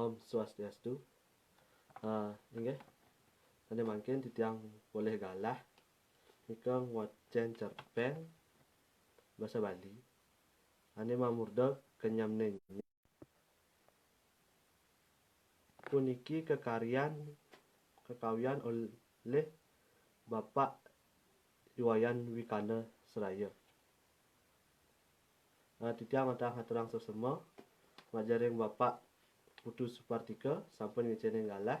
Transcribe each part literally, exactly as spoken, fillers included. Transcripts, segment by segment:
Om Swastiastu. Ah, inggih. Sané mangkin titiang polih galah nika ngwacén cerpén basa Bali ané mamurda Kenyemné Nyem. Puniki kekaryan, kekawian olih Bapak I Wayan Wikana Sraya. Nah, titiang wantah ngaturang sesama majeng ring Bapak Putu Supartika sampun ngicénin galah.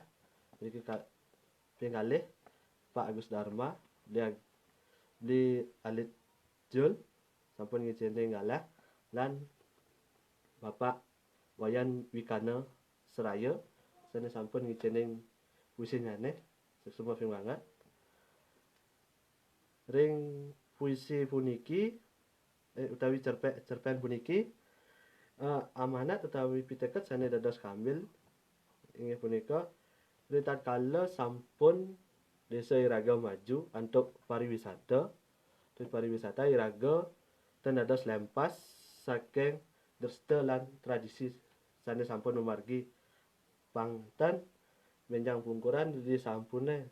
Mriki ka-, ping kalih Pak Agus Dharma, Beli Ag-, Beli Alit Jul sampun ngicénin galah, lan Bapak Wayan Wikana Sraya sané sampun ngicénin puisinyané, suksma piwangget. Ring puisi puniki, eh, utawi cerpé-, cerpén puniki, eh, amanat utawi piteket sané dados kambil, inggih punika, ritatkala sampun désa iraga maju antuk pariwisata, antuk pariwisata iraga tan dados lempas saking dresta lan tradisi sané sampun mamargi. Pang ten bénjang pungkuran ri sampuné.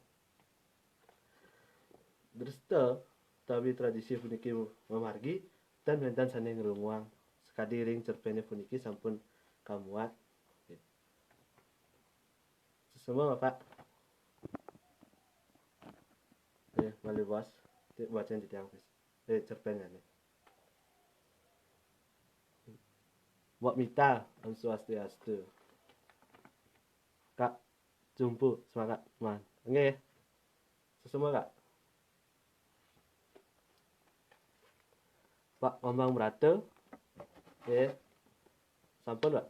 Dresta utawi tradisi puniki mamargi, ten wénten sané ngrunguang. Sakadi ring cerpéné puniki sampun kamuat. Suksma, Bapak. Eh, malih bos. Ti-, wacén titiang, Pis. Eh, cerpénnyané. Mbok Mita, Om Swastiastu. Kak Jumpu, semangat, man. Nggih. Suksma, Kak. Pak Komang Brata. Nggih. Sampun, Pak.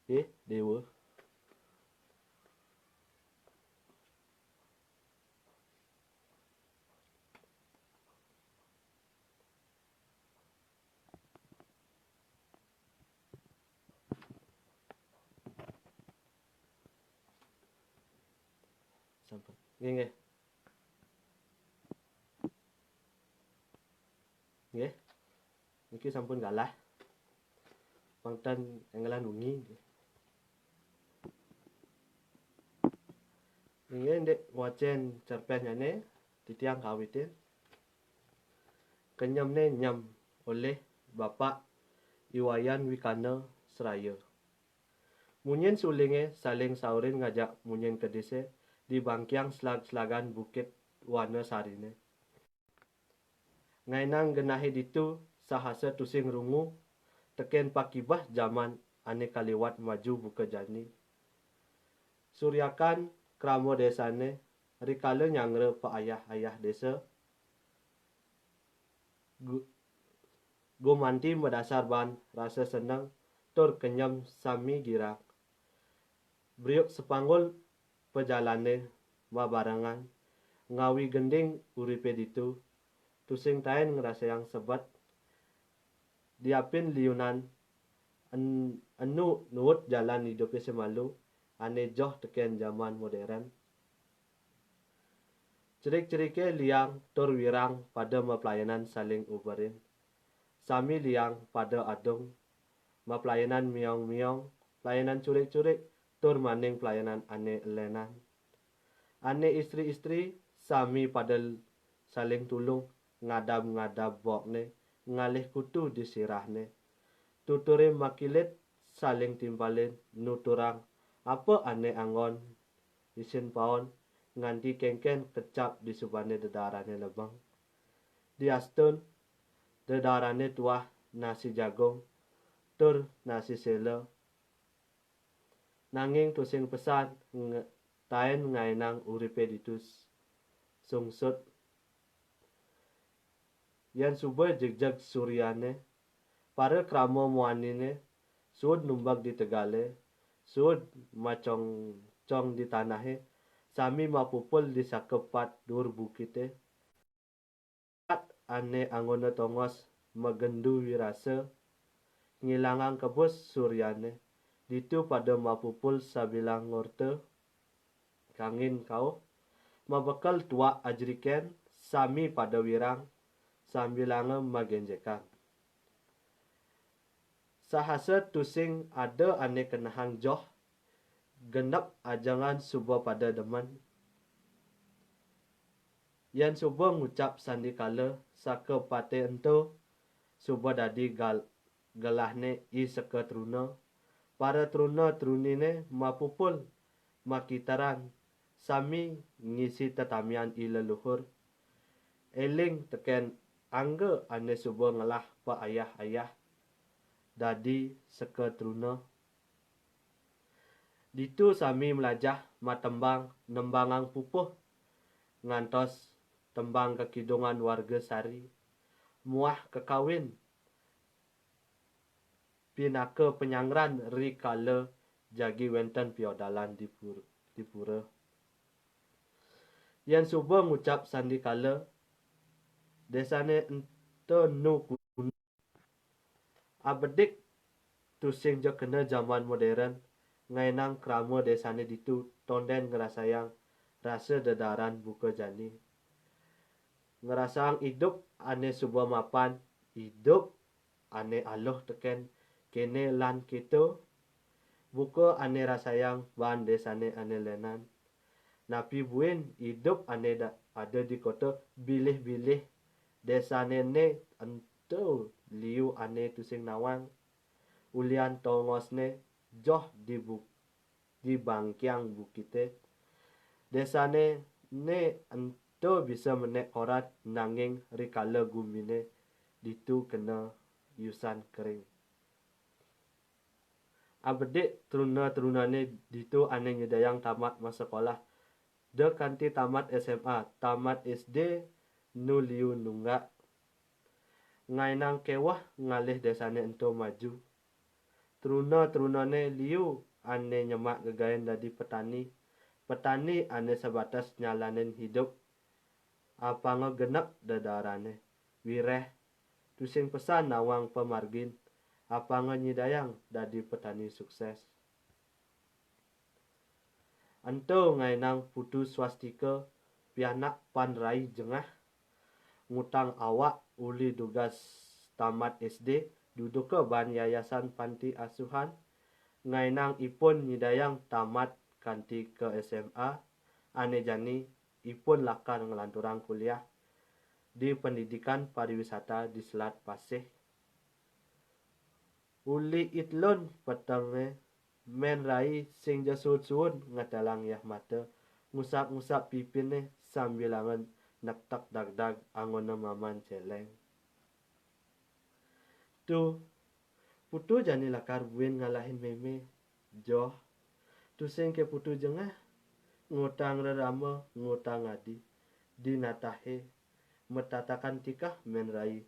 Eh, Déwa. Sampun. Nggih, nggih. Nggih. Niki sampun galah. Pang ten énggalan wengi. Inggih, indik wacén cerpénnyané, titiang kawitin. Kenyemné Nyem olih Bapak I Wayan Wikana Sraya. Munyin sulingé saling saurin ngajak munyin kedisé di bangkiang slag-slagan Bukit Wana Sariné. Ngaénang genahé ditu sahasa tusing rungu tekén pakibeh jaman ané kaliwat maju buka jani. Suryakan krama désané rikala nyanggra paayah-ayah désa, gu-, gumanti madasar baan rasa seneng tur kenyem sami girang. Briuk sapanggul pajalané mabarengan, ngawi gending uripé ditu, tusing taén ngrasayang sebet, diapin liunan en-, enu nuut jalan idupé semalu, ané joh tekén jaman modern. Cerik-ceriké liang tur wirang pada maplayanan saling uberin. Sami liang pada adung, maplayanan miong-miong, playanan curik-curik, tur maning playanan ané lénan. Ané istri-istri sami pada saling tulung, ngadab-ngadab bokné, ngalih kutu di sirahné. Tuturé makilit saling timpalin, nuturang apa ané anggon isin paon, nganti kénkén kecap di subané dedarané lebeng. Diastun dedarané tuah nasi jagung tur nasi séla, nanging tusing pesan nge-, taén ngaénang uripé ditu sungsut. Yén suba jegjeg suryané, para krama muaniné, suud numbag di tegalé, suud macongcong di tanahé, sami mapupul di sakepat duur bukité. ané anggona tongos magendu wirasa, ngilangang kebus suryané, ditu pada mapupul sabilang ngorta, kangin kauh, mabekel tuak ajriken, sami pada wirang, sambilanga magenjekan. Sahasa tusing ada ané kenehang joh, genep ajengan suba pada demen. Yén suba ngucap sandikala, saka pate ento, suba dadi gal-, gelahné i seka truna. Para truna truniné mapupul, makitaran, sami ngisi tetamian i leluhur. Éling tekén angga ané suba ngelah paayah-ayah dadi seka truna. Ditu sami melajah matembang nembangang pupuh, ngantos tembang kakidungan warga sari, muah kakawin pinaka panyangran rikala jagi wénten piodalan di pur-, di pura. Yén suba ngucap sandikala, désané ento nu kuna. Abedik tusing ja kena jaman modern, ngainang krama désané ditu tondén ngrasayang rasa dedaaran buka jani. Ngrasang idup ané suba mapan, idup ané aluh tekén kéné lan kéto, buka ané rasayang baan désané ané lénan. Napi buin idup ané da-, ada di kota bilih-bilih désané né ento liu ané tusing nawang. Ulian tongosné joh di bu-, di bangkiang bukité. Désané né ento bisa menék korat nanging rikala guminé ditu kena yusan kering. Abedik truna-trunané ditu ané nyidayang tamat masekolah. Da kanti tamat S M A, tamat S D nu liu nunggak. Ngainang kéweh ngalih désané ento maju. Truna-trunané liu ané nyemak gegaén dadi petani. Petani ané sebatas nyalanin hidup. Apanga genep dedaarané. Wiréh, tusing pesan nawang pamargin. Apanga nyidayang dadi petani sukses. Ento ngainang Putu Swastika, pianak Pan Rai jengah, ngutang awak uli dugas tamat S D, duduka baan yayasan panti asuhan, ngainang ipun nyidayang tamat kanti ka S M A, ané jani ipun lakar nglanturang kuliah di Pendidikan Pariwisata di Selat Pasih. Uli itelun petengé, Mén Rai sing ja suud-suud ngetelang yah mata, ngusap-ngusap pipiné sambilanga nektek dagdag anggona maman céléng. Tu, Putu jani lakar buin ngalahin mémé, joh. Tusing ké Putu jengah, ngutang rerama, ngutang adi, di natahé, matatakan tikah Mén Rai,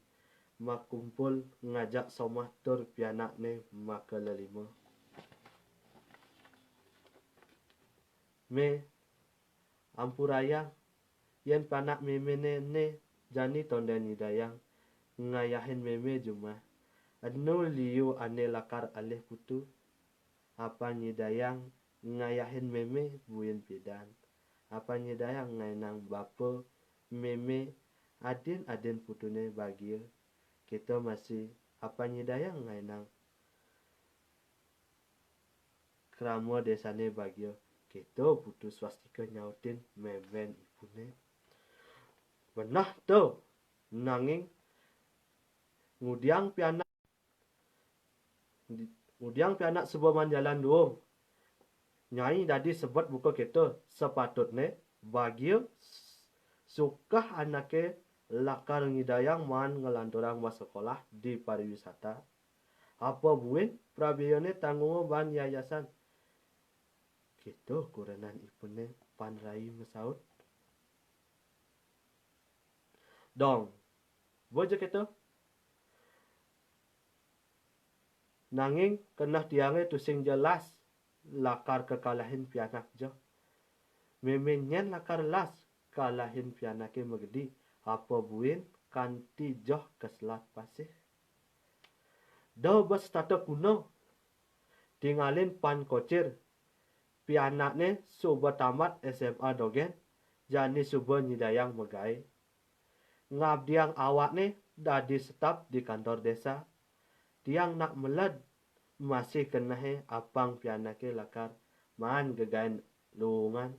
makumpul ngajak somah tur pianakné makalelima. Mé, ampurayang, yén panak méméné né jani tondén nyidayang ngayahin mémé jumah. Enu liu ané lakar alih Putu. Apa nyidayang ngayahin mémé buin pidan. Apa nyidayang ngainang bapa mémé adin-adin Putuné bagia. Kéto masih apa nyidayang ngainang krama désané bagia. Kéto Putu Swastika nyautin mémén ipuné. Beneh to, nanging ngudiang pianak, ngudiang pianak suba maan jalan duung. Nyai dadi sebet buka kéto, sapatutné bagia sukah anaké lakar ngidayang maan nglanturang masekolah di pariwisata. Apa buin prabiayané tanggunga baan yayasan? Kéto kurenan ipuné Pan Rai masaut. Dong, boja kéto. Nanging keneh tiangé tusing ja las lakar kakalahin pianak ja. Mémé nyén lakar las kalahin pianaké magedi, apa buin kanti joh ka Selat Pasih. Da bes tata kuna, tingalin Pan Kocir, pianakne suba tamat S M A dogen, jani suba nyidayang magae. Ngabdiang awakne dadi setap di kantor desa. Tiang nak meled masih kenehe apang pianake lakar maan gegaen luungan.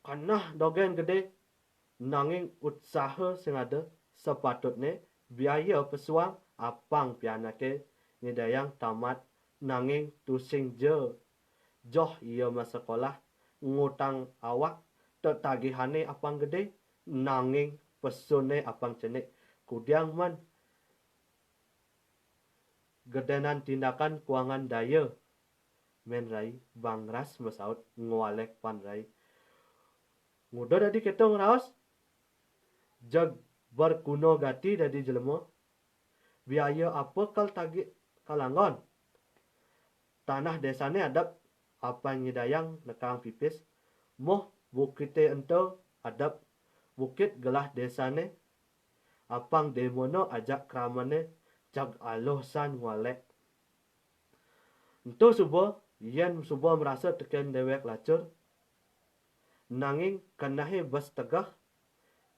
Keneh dogen gede, nanging utsaha sing ada. Sapatutne biaya pesuang apang pianake nyidayang tamat, nanging tusing ja joh ia masekolah, ngutang awak, tetagihane apang gede, nanging pesunne apang cenik. Kudiang men gedenan tindakan kuangan daya. Men Rai bangras masaut ngwalek Pan Rai. Nguda dadi keto ngraos, jeg berguna gati dadi jelema. Biaya apa kal tagih kal anggon? Tanah desane adep, apang nyidayang nekang pipis. Moh bukite ento adep, bukit gelah desane, apang demona ajak kramane, jag aluh san ngwalek. Ento suba, yen suba marasa teken dewek lacur, nanging kenehe bes tegeh,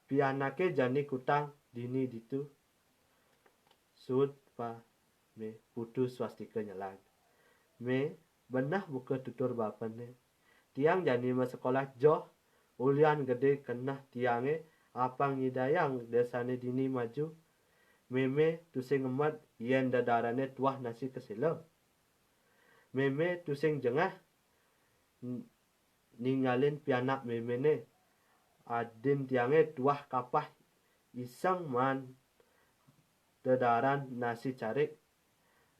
pianake jani kutang dini ditu. Sud pa me, Putu swastika nyelag. Me, beneh buka tutur bapane. Tiang jani masekolah joh, ulian gede keneh tiange apang nyidayang desane dini maju. Meme tusing ngemet yen dedarane tuah nasi kesela. Meme tusing jengah n-, ningalin pianak memene. Adin tiange tuah kapah iseng maan dedaran nasi carik.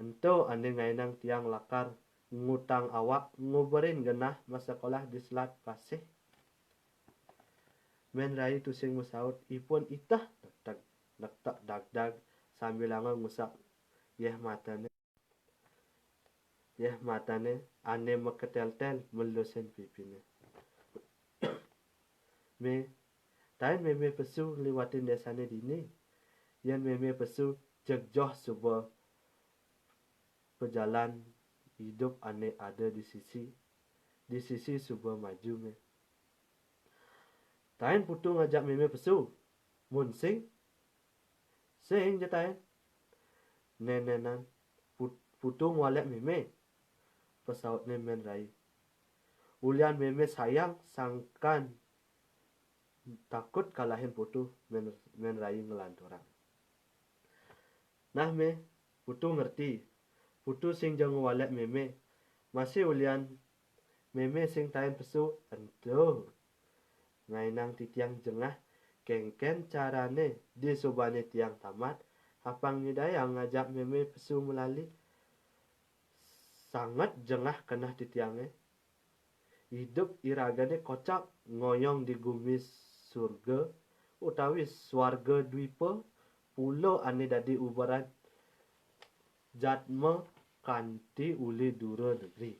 Ento ane ngainang tiang lakar ngutang awak nguberin genah masekolah di Selat Pasih. Men Rai tusing masaut, ipun iteh nektek, nektek dagdag sambilanga ngusap yeh matane. Yeh matane ane maketel-tel melusin pipine. Me, tain meme pesu liwatin desane dini. Yen meme pesu jeg joh suba pejalan idup ane ada di sisi, di sisi suba maju me. Tain Putu ngajak meme pesu. Mun sing, sing ja tain. Nenenan, Put-, Putu ngwalek meme, pesautne Men Rai. Ulian meme sayang sangkan takut kalahin Putu, Men, Men Rai nglanturang. Nah me, Putu ngerti. Putu sing ja ngwalek meme. Masih ulian meme sing tain pesu, ento. Ngainang titiang jengah, kengken carane disubane tiang tamat, apang nyidayang ngajak meme pesu melali. Sanget jengah keneh titiange. Idup iragane kocap ngoyong di gumi surga utawi swarga dwipa, pulo ane dadi uberan jatma kanti uli dura negeri.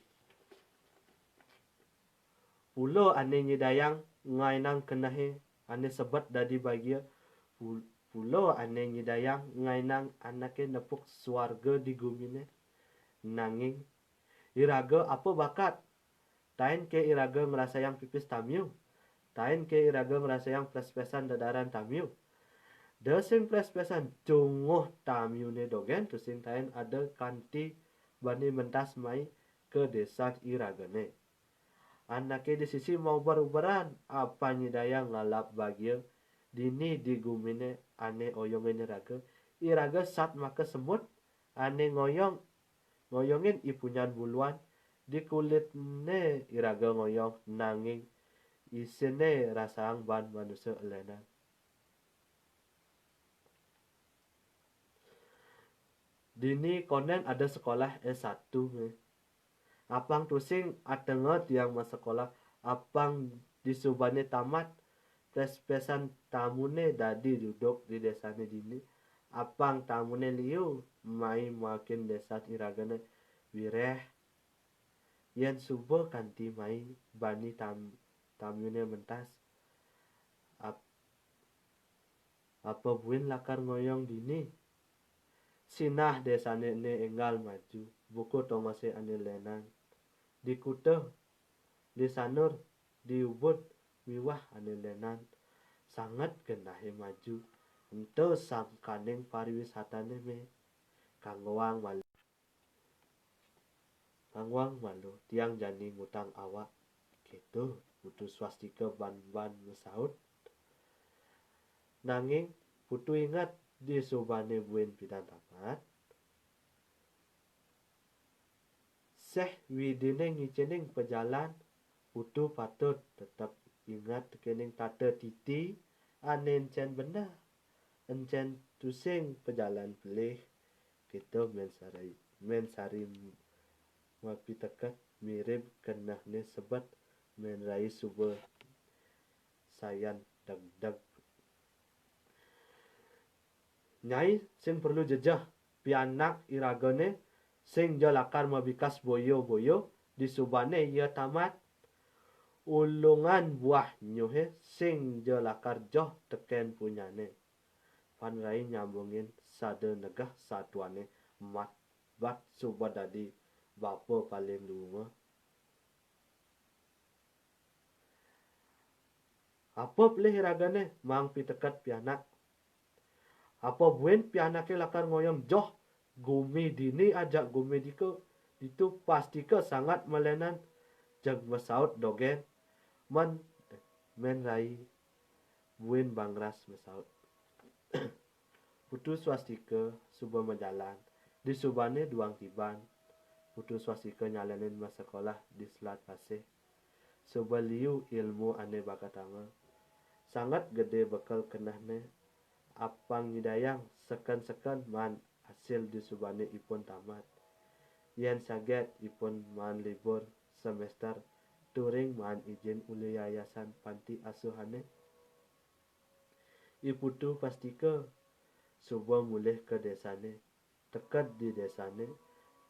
Pulo ane nyidayang ngainang kenehe ane sebet dadi bagia, pu-, pulo ane nyidayang ngainang anake nepuk swarga di gumine. Nanging iraga apa bakat? Tain ke iraga ngrasayang pipis tamiu? Tain ke iraga ngrasayang ples-plesan dedaran tamiu? Da sing ples-plesan, tunguh tamiune dogen tusing tain ada kanti bani mentas mai ka desa iragane. Anake di sisi mauber-uberan, apa nyidayang ngalap bagia dini di gumine ane oyongin iraga? Iraga sat maka semut ane ngoyong, ngoyongin i punyan buluan, di kulitne iraga ngoyong, nanging isine rasaang ban manusa elenan. Dini konden ada sekolah S satu me. Apang tusing atenga tiang masekolah, apang disubane tamat, ples-plesan tamune dadi duduk di desane dini. Apang tamune liu mai makin desa iragane wireh. Yen suba kanti mai bani tam-, tamune mentas. Ap-, Apa buin lakar ngoyong dini? Sinah désané né énggal maju, buku tongosé ané lénan. Di Kuta, di Sanur, di Ubud, miwah ané lénan. Sanget genahé maju. Ento sangkaning pariwisatané mé. Kanggoang malu. Kanggoang malu, tiang jani ngutang awak. Kéto, Putu Swastika ban-ban masaut. Nanging Putu inget disubané buin pidan tamat. Séh widiné ngicéning pajalan, Putu patut tetep inget kéning tata titi ané encén beneh, encén tusing pajalan pelih. Kéto Mén Sari, Mén Sari mapiteket mirib kenehné sebet Mén Rai suba sayan degdeg. Nyai, sing perlu jejeh, pianak iragané sing ja lakar mabikas boya-boya, disubané ia tamat. Ulungan buah nyuhé sing ja lakar joh tekén punyané. Pan Rai nyambungin sada negeh satuané mat bat suba dadi bapa paling lunga. Apa pelih iragané maang piteket pianak? Apa buin pianaké lakar ngoyong joh gumi dini ajak gumi dika, ditu pastika sanget malénan, jeg masaut dogén. Mén, Mén Rai buin bangras masaut. Putu Swastika suba majalan. Disubané duang tiban. Putu Swastika nyalenin masekolah di Selat Pasih. Suba liu ilmu ané bakatanga. Sanget gedé bekel kenehné. Apang nyidayang seken-seken maan asil disubané ipun tamat. Yén saget ipun maan libur semester, turing maan ijin uli yayasan panti asuhané. I Putu pastika suba mulih ka désané. Teked di désané,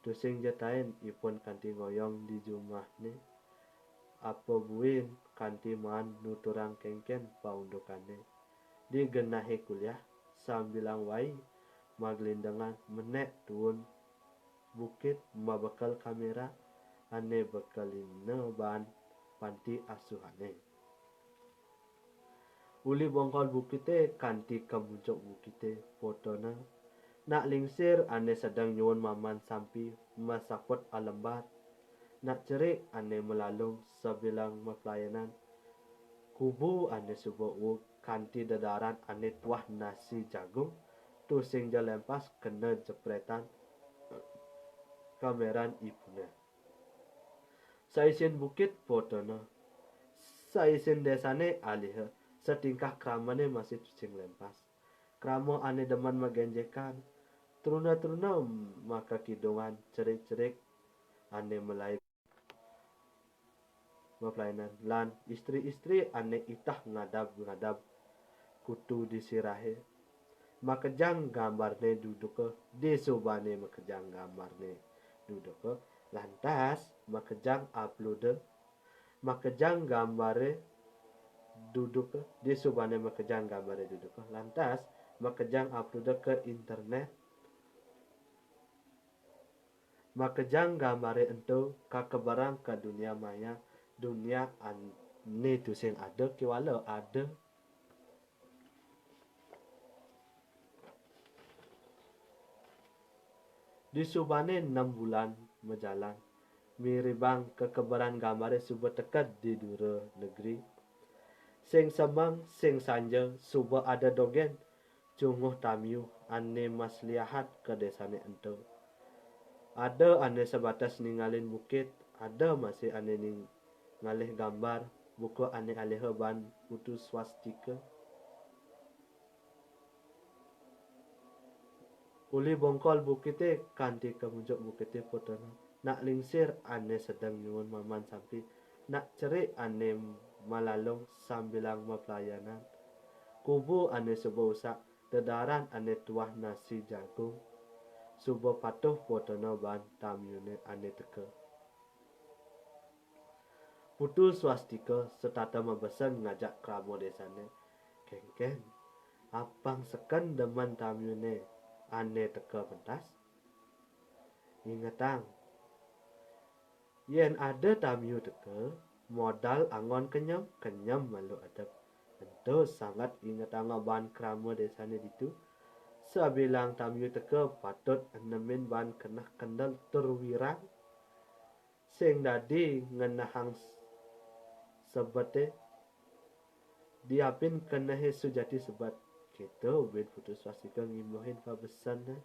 tusing ja taén ipun kanti ngoyong di jumahné. Apa buin kanti maan nuturang kénkén paundukané. Di genahé kuliah, sambilang wai maglindengan menék tuun bukit mabekel kaméra ané bekelina baan panti asuhané. Uli bongkol bukité kanti ka muncuk bukité potona. Nak Lingsir ané sedeng nyuun maman sampi masaput alembar. Nak Cerik ané malalung sabilang maplayanan. Kubu ané suba uug kanti dedaran ané tuah nasi jagung, tusing ja lempas kena jepretan kaméran ipuné. Saisin bukit potona. Saisin désané aliha, satingkah kramané masih tusing lempas. Krama ané demen magénjékan. Truna-truna makakidungan cerik-cerik ané malai maplayanan. Lan istri-istri ané itah ngadab-ngadab kutu di sirahé. Makejang gambarné duduka, disubané makejang gambarné duduka. Lantas makejang uploada, makejang gambaré duduka, disubané makejang gambaré duduka. Lantas makejang uploada ka internet. Makejang gambaré ento kakeberang ka dunia maya, dunia ané tusing ada kéwala ada. Disubané nem bulan majalan, miribang kakeberang gambaré suba teked di dura negeri. Sing semeng, sing sanja, suba ada dogén, cunguh tamiuh ané masliahat ka désané ento. Ada ané sebatas ningalin bukit, ada masih ané ningalih gambar, buka ané aliha baan putu swastika. Uli bongkol bukité kanti ka muncuk bukité potona. Nak Lingsir ané sedeng nyuun maman sampi. Nak Cerik ané malalung sambilang maplayanan. Kubu ané suba usak, dedaran ané tuah nasi jagung. Suba patuh potona baan tamiuné ané teka. Putu swastika setata mabesen ngajak krama désané. Kénkén. Apang seken demen tamiune ane teka pentas? Ingetang, yen ada tamiu teka, modal angon kenyem, kenyem malu adep. Ento sanget ingetanga baan krama desane ditu. Sabilang tamiu teka patut enemin baan keneh kendel tur wirang. Sing dadi ngenehang s-, sebete, diapin kenehe sujati sebet. Kito buin Putu Swastika ngimbuhin pabesenne.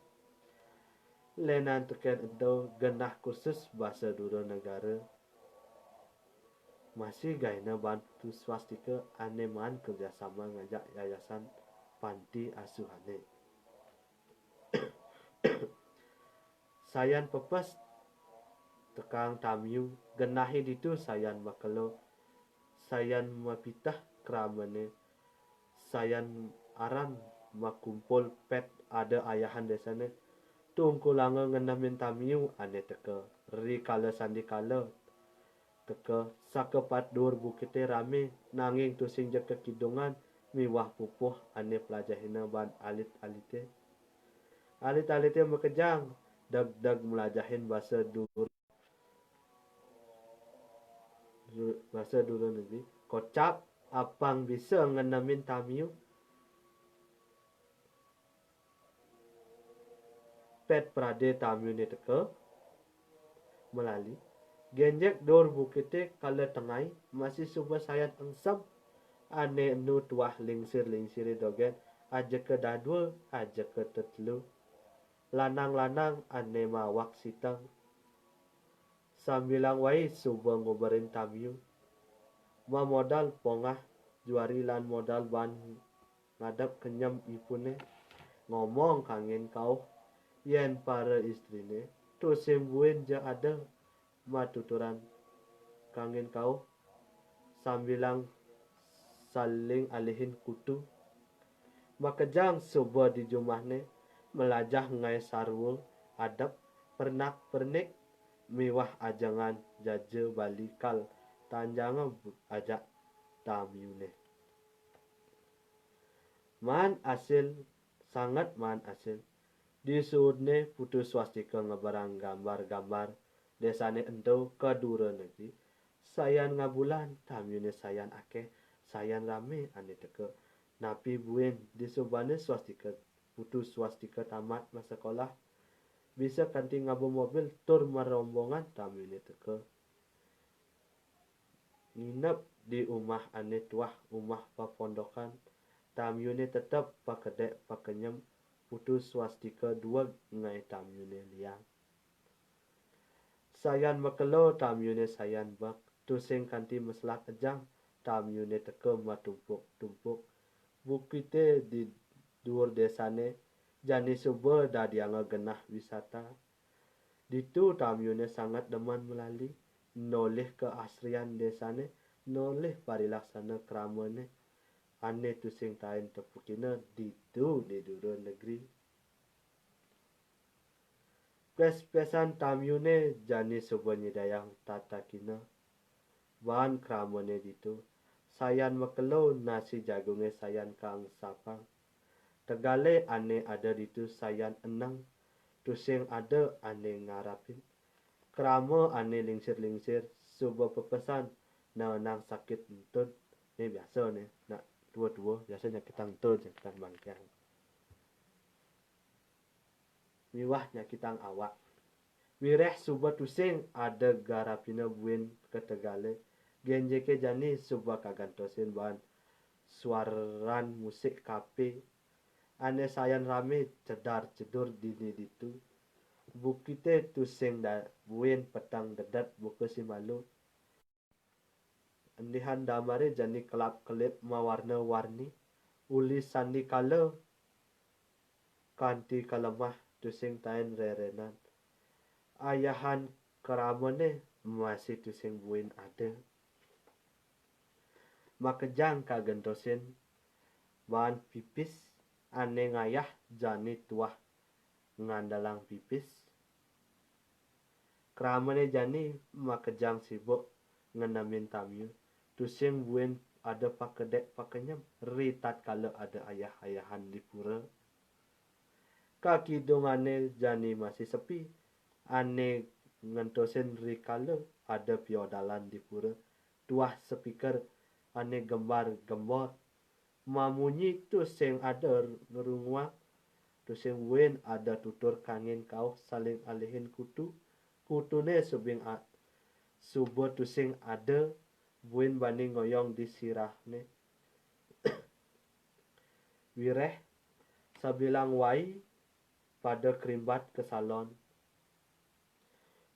Lenan teken ento genah kursus basa dura negara masih gaena baan Putu Swastika ane maan kerjasama ngajak yayasan panti asuhane. Sayan pepes tekang tamiu, genahe ditu sayan makelo, sayan mapiteh kramane, sayan aran makumpul pet ada ayahan desane, tungkulanga ngenemin tamiu ane teka, ri kala sandi kala teka, sakepat duur bukite rame, nanging tusing ja kakidungan miwah pupuh ane pelajahina baan alit-alite. Alit-alite makejang, deg-deg melajahin basa dura, basa dura negeri. Kocap apang bisa ngenemin tamiu. Pet prade tamiune teka, malali, genjek duur bukite kala tengai, masih suba sayan engsem, ane enu tuah lingsir-lingsire dogen, ajaka dadua, ajaka tetelu. Lanang-lanang ane mawak siteng. Sambilang wai suba nguberin tamiu. Mamodal pongah juari lan modal baan ngadep kenyem ipune, ngomong kangin kauh, yen para istrine, tusing buin ja ada matuturan kangin kauh, sambilang saling alihin kutu. Makejang suba di jumahne, melajah ngai sarwa, adep, pernak-pernik, miwah ajengan jaja bali kal tanjanga bu-, ajak tamiune. Maan asil, sanget maan asil. Disuudne Putu Swastika ngeberang gambar-gambar desane ento ka dura negeri. Sayan ngabulan, tamiune sayan akeh, sayan rame ane teka. Napi buin disubane swastika, Putu Swastika tamat masekolah, bisa kanti ngaba mobil tur marombongan tamiune teka. Nginep di umah ane tuah umah papondokan, tamiune tetep pakedek pakenyem, Putu Swastika dueg ngai tamiune liang. Sayan makelo tamiune sayan bek, tusing kanti meselat ejang, tamiune teka matumpuk-tumpuk. Bukite di duur desane, jani suba dadianga genah wisata. Ditu tamiune sanget demen melali, nolih keasrian desane, nolih parilaksana kramane, ane tusing tain tepukina ditu di dura negeri. Pes-pesan tamiune jani suba nyidayang tatakina baan kramane ditu, sayan makelo nasi jagunge sayan kaangsapang. Tegale ane ada ditu sayan eneng, tusing ada ane ngarapin. Krama ane lingsir-lingsir suba pepesan nenang sakit entud. Ne biasa ne, nak tua-tua biasa nyakitang entud, nyakitang bangkiang. Miwah nyakitang awak. Wireh suba tusing ada garapina buin ka tegale. Genjeke jani suba kagantosin baan suaran musik kape ane sayan rame cedar-cedur dini ditu. Bukite tusing da-, buin peteng dedet buka si malu. Endihan damare jani kelap-kelip mawarna-warni, uli sandi kala kanti kalemah tusing tain rerenan. Ayahan kramane masih tusing buin ada. Makejang kagentosin baan pipis ane ngayah jani tuah ngandelang pipis. Kramane jani makejang sibuk ngenemin tamiu, tusing buin ada pakedék pakenyem, ri tatkala ada ayah-ayahan di pura. Kakidungane jani masih sepi, ane ngentosin rikala ada piodalan di pura, tuah speaker ane gembar-gembor, mamunyi tusing ada ngerunguang, tusing buin ada tutur kangin kauh saling alihin kutu, kutune subing a-, suba tusing ada buin bani ngoyong di sirahne. Wireh sabilang wai pada krimbat ka salon.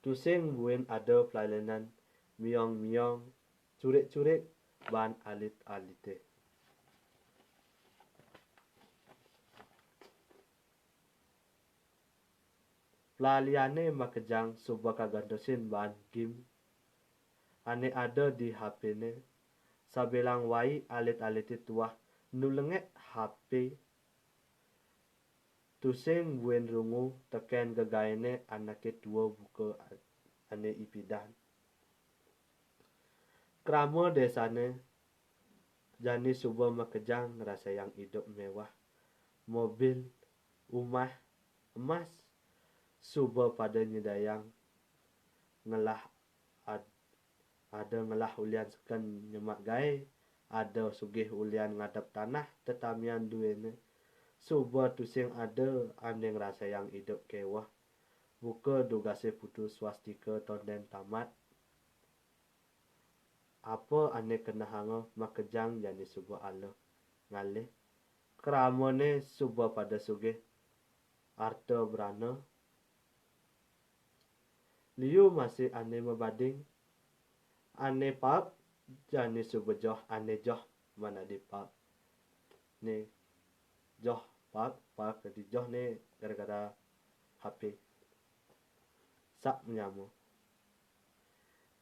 Tusing buin ada pelailenan miong-miong, curik-curik ban alit-alite. Pelaliane makejang suba kagantosin ban game ane ada di H P-ne. Sabilang wai alit-alite tuah nulengek H P. Tusing buin rungu teken gegaene anake tua buka a-, ane ipidan. Krama desane jani suba makejang ngrasayang idup mewah. Mobil, umah, emas, suba pada nyidayang ngelah ad-, ada ngelah ulian seken nyemak gae, ada sugih ulian ngadep tanah tetamian duene. Suba tusing ada ane ngrasayang idup keweh. Buka dugase putu swastika tonden tamat. Apa ane kenehanga makejang jani suba ala ngalih. Kramane suba pada sugih arta brana. Liu masih ane mabading, ane paek jani suba joh, ane joh manadi paek. Ne joh paek, paek dadi joh ne gara-gara H P. Sak menyama.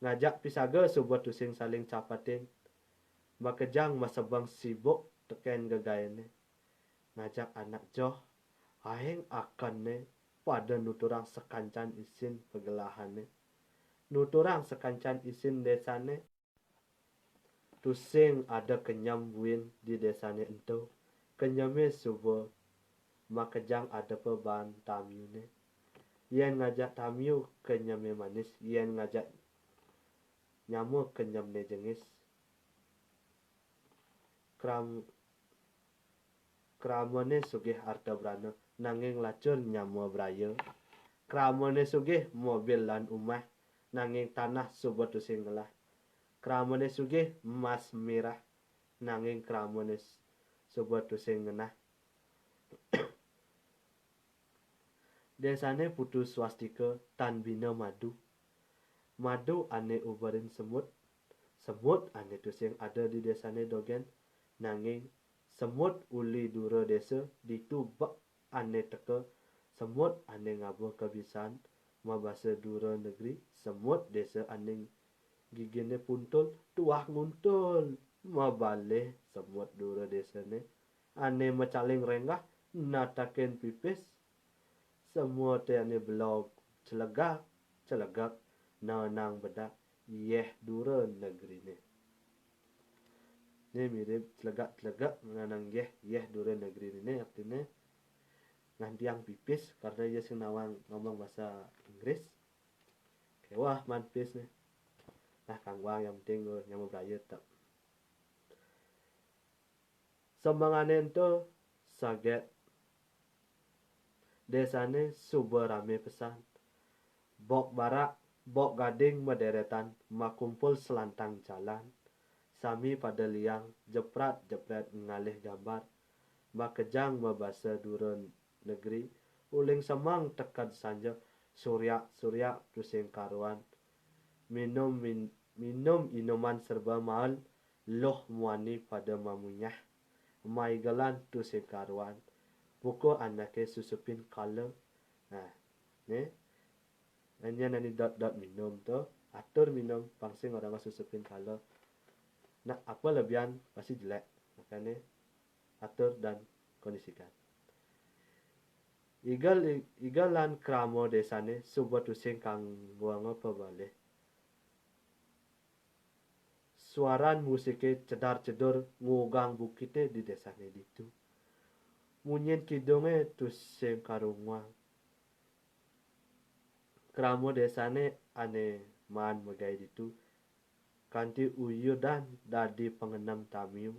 Ngajak pisaga suba tusing saling capatin. Makejang masebeng sibuk teken gegaene. Ngajak anak joh, aing akanne pada nuturang sakancan isin pagelahane. Nuturang sakancan isin desane. Tusing ada kenyem buin di desane ento. Kenyeme suba makejang adepa ban tamiune. Yen ngajak tamiu kenyeme manis, yen ngajak nyama kenyemne jengis. Kram-, kramane sugih arta brana, nanging lacur nyama braya. Kramane sugih mobil lan umah, nanging tanah suba tusing ngelah. Kramane sugih emas mirah, nanging kramane s-, suba tusing ngenah. Desane putu swastika tan bina madu. Madu ane uberin semut, semut ane tusing ada di desane dogen, nanging semut uli dura desa ditu bek ane teka, semut ane ngaba kabisan mabasa dura negeri, semut desa ane gigine puntul tuah nguntul mabalih semut dura desane ane macaling renggah natakin pipis. Semua te ane belog celegak, celegak, nanang bedak, yeh dura negeri ne. Ne mirip celegak-celegak nganang yeh, yeh dura negeri ne, ne artine ngantiang pipis karena iya sing nawang ngomong bahasa Inggris. Kewah man pis ne. Nah, kangguang yang penting, eh, nyama beraya tetap. Semangane ento saget desane suba rame pesan. Bok barak, bok gading maderetan makumpul selantang jalan. Sami pada liang, jeprat-jepret ngalih gambar. Makejang mabasa dura negeri, uling semeng teked sanja, suryak-suryak tusing karuan. Minum min-, minum inuman serba mael, luh muani pada mamunyah. Maigelan tusing karuan. Buka anake susupin kala. Nah, ne. Anya nani dot-dot minum tu, atur minum, pang sing orang susupin kala. Nah, apa lebihan pasti jelek. Makane atur dan kondisikan. Igal, igal lan krama desane suba tusing kangguanga pabalih. Suaran musiké cedar-cedor ngugang bukité di désané ditu. Munyin kidungé tusing karunguang. Krama désané ané maan magaé ditu kanti uyudan dadi pangenem tamiu,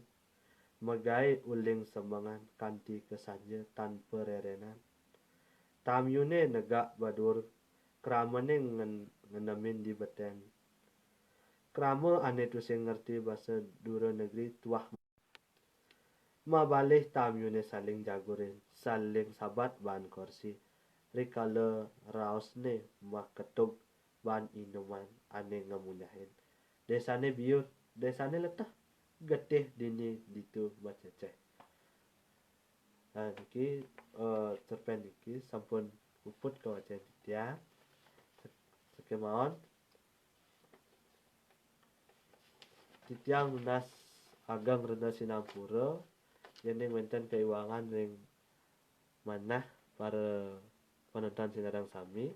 magaé uling semengan kanti kasanja tan parérénan. Tamiuné negak badur, kramané ngen-, ngenemin di betén. Krama ané tusing ngerti basa dura negeri tuah. Mabalih tamiuné saling jagurin, saling sabat baan korsi. Rikala raosné maketug baan inuman ané ngamunyahin. Désané biur, désané leteh, getih dini ditu maceceh. Nah, niki, eh, cerpén niki sampun puput kawacén titiang. Sek-, sakémaon titiang nunas ageng rena sinampura, yéning wénten kaiwangan ring manah para panonton sinareng sami.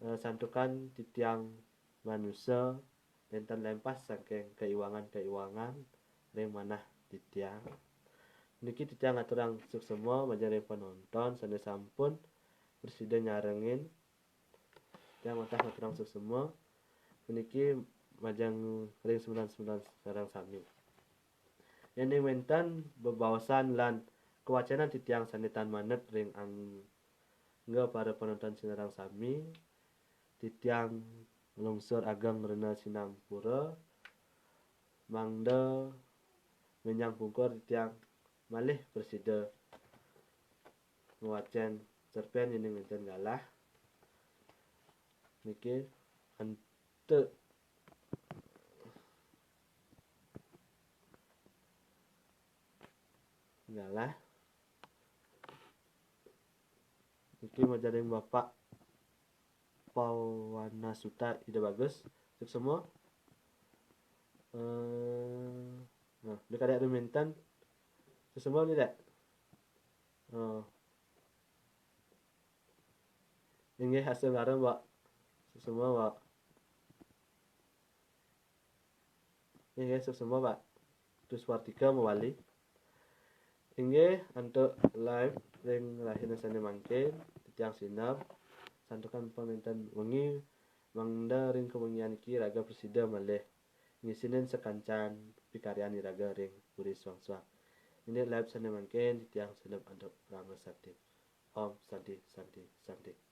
Eh, santukan titiang manusa nénten lempas saking kaiwangan-kaiwangan ring manah titiang. Niki titiang ngaturang suksema majeng ring panonton sané sampun prasida nyarengin. Titiang wantah ngaturang suksema puniki majeng ring semeton-semeton sinareng sami. Yéning wénten bebaosan lan kawacénan titiang sané tan manut ring angga para panonton sinareng sami, titiang nglungsur ageng rena sinampura, mangda ménjang pungkur titiang malih prasida ngwacén cerpén yéning wénten galah. Niki ente galah. Niki majeng ring Bapak Pawana Suta Ida Bagus. Suksema. Eh, nah, dek ada minten. Suksema ni, Dek? Oh. Inggih, asung ngaran, Pak. Suksema, Pak. Inggih, suksema, Pak Tuswartika mawali. Inggih, antuk live ring rahina sané mangkin, titiang sineb, santukan pang nénten wengi, mangda ring kawengian niki raga prasida malih ngisinin sakancan pikaryan iraga ring puri suang-suang. Indik live sané mangkin, titiang sineb antuk parama santi. Om Santi, Santi, Santi.